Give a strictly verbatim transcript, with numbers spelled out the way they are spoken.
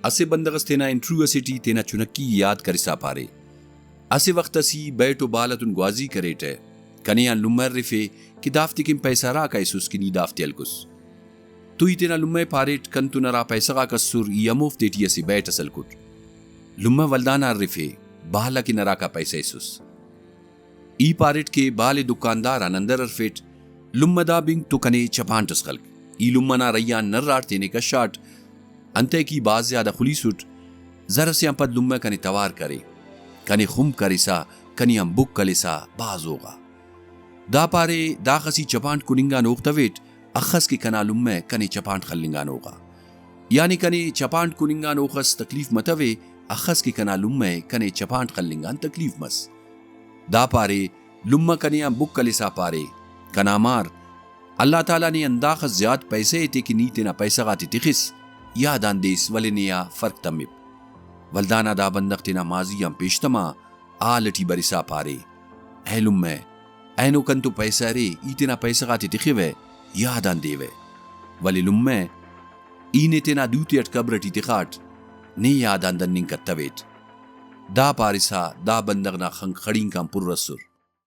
اسہ بندغ اس تینا انٹرویو اسے ٹی تینا چنکی ءِ یاد کرسا پارے، اسہ وخت اس ای بیٹ و بال اتون گوازی کریٹہ، کنے آن لمہ ارفے کہ دافتے کن پیسہ ہراکا ایسس کہ نی دافتے ہلکس۔ تو ای تینا لمہ ءِ پاریٹ، کنتون ہرا پیسہ غاک اسر، ای ہموفتے ٹی اسہ بیٹ اس ہلکٹ۔ لمہ ولدانا ارفے، بال اکن ہراکا پیسہ ایسس۔ ای پاریٹ کہ بال ءِ دکاندار آن اندر ہرفیٹ، لمہ دا بنگ تو کنے چپانٹ اس خلک۔ ای لمہ نا رہی آن نراٹ تینے کشاٹ، انتئے کہ ای بھاز زیادہ خلیسٹ۔ زر ئسے آن پد لمہ کنے توار کرے، کنے خمب کرسا کنے آن بک ہلسا بھاز ہوغا۔ دا پارے، داخس ای چپانٹ کننگان اوختویٹ، اخس کہ کنا لمہ کنے چپانٹ خلنگان اوغا۔ یعنی کنے چپانٹ کننگان اوخس تکلیف متوے، اخس کہ کنا لمہ کنے چپانٹ خلنگان تکلیف مس۔ دا پارے، لمہ کنے آن بک ہلسا پارے، کنا مار، اللہ تعالیٰ نے انداخس زیات پیسہ ایتے کہ نی تینا پیسہ غاتے تخس، یاد آن دیس، ولے نے آ فرق تمپ۔ ولدانا دا بندغ تینا ماضی آن پیشتما حال ٹی برسا پارے، اے لمہ، اینو کن تو پیسہ ارے، ای تینا پیسہ غاتے تخوہ، یاد آن دیوہ۔ ولے لمہ، ای نے تینا دوتے اٹ قبر ٹی تخاٹ، نے یاد آن دننگ کتویٹ۔ دا پارسا دا بندغ نا خنک خڑینک آن پر ئسر۔